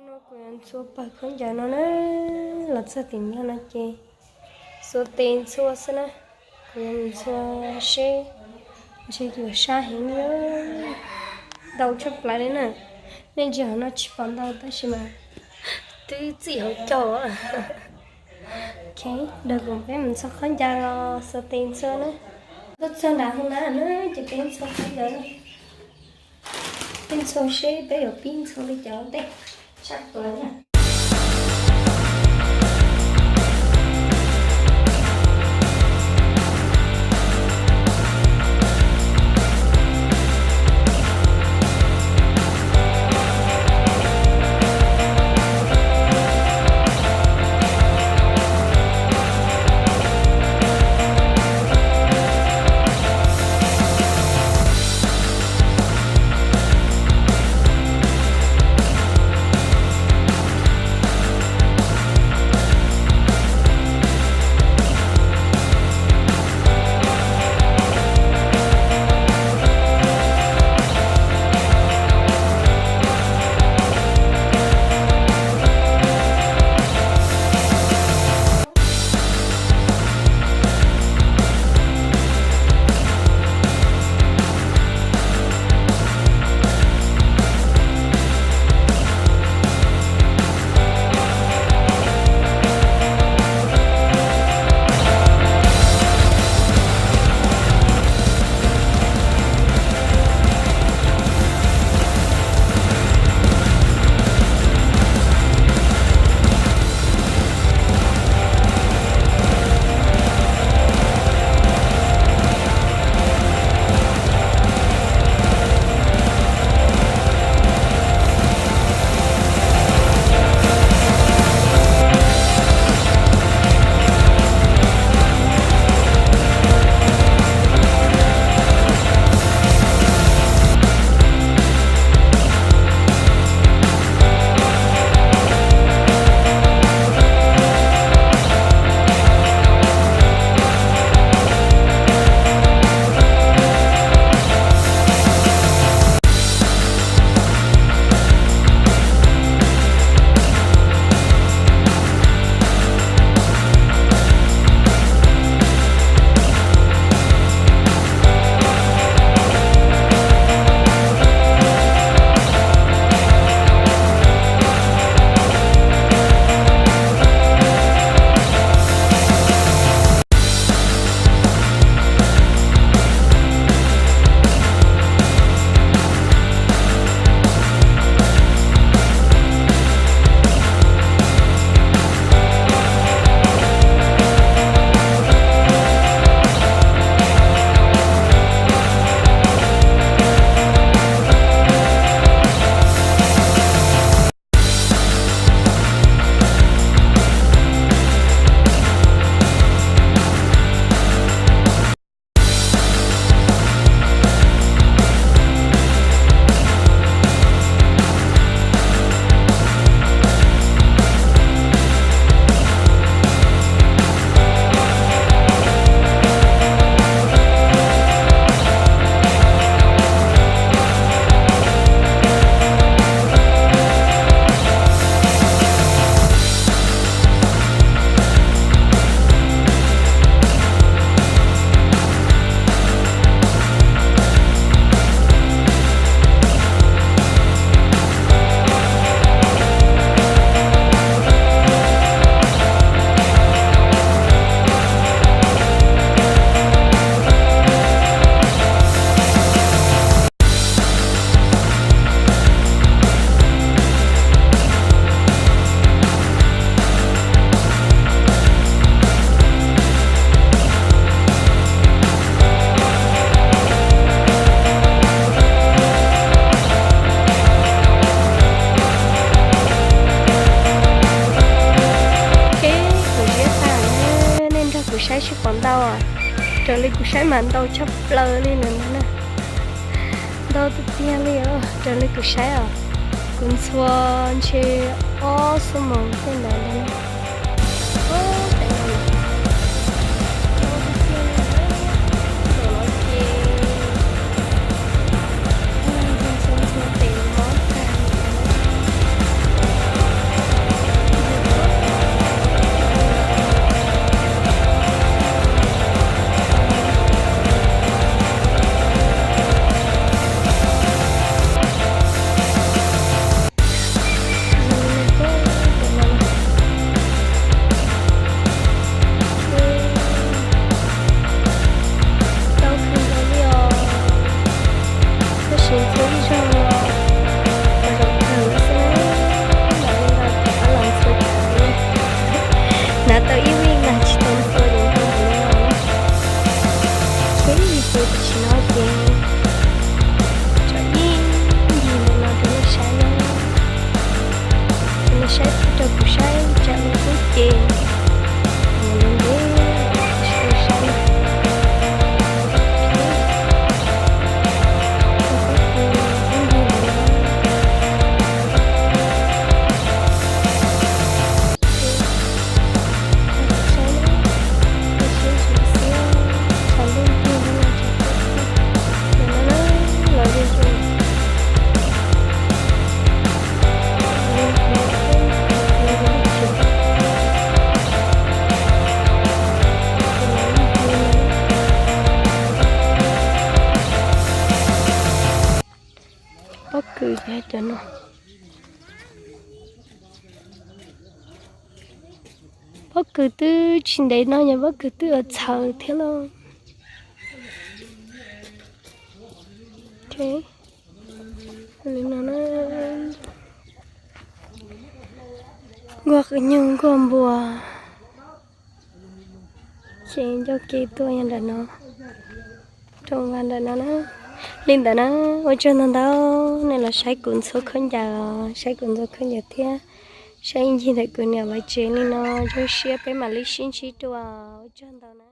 No kuv yuav ntxhua pawg khaub ncaws no na, los txog tim no no ces xuas tes ntxhua xwb na. Kuv yuav mus ntxhua seb, ntshe yuav sab heev li, ntau tshaj plaws li na. Nej ntsia hauv no tsis pom ntau tab sis mas twb txij hauv caug. Ok, ntawm kuv peb mus ntxhua khaub ncaws los xuas tes ntxhua na. Tuaj txog nram hauv na na ces peb ntxhua khaub ncaws, peb ntxhua seb peb yuav pib ntxhua li cas ua ntej. Tshaj plaws na. Ok, kuv ziab tag na, nej nrog kuv saib seb puas ntau. Raws li kuv saib mas ntau tshaj plaws li no na. Ntau tiag tiag li os, raws li kuv saib os. Kuv ntxhua ntshe ob xuab moos tej ntawd ntag na. Saib rau kuv saib tsam no kuj ces, saib saib. Pob kws ces cov no. Pob kws twb tsis ntev no yog pob kws twb ua txhaws thiab lauj. Li no na, nkuaj qw nyuj nkuaj npua, ces ncauj ke tuaj yog ntawm no, rooj vag ntawm no na. Li ntawd na, ua tsaug ntau ntau nej los saib kuv ntxhua khaub ncaws, saib kuv ntxhua khaub ncaws thiab saib ib ncig ntawm kuv niam lawv tsev li no, zoo siab peb mam li sib ntsib dua, ua tsaug ntau na.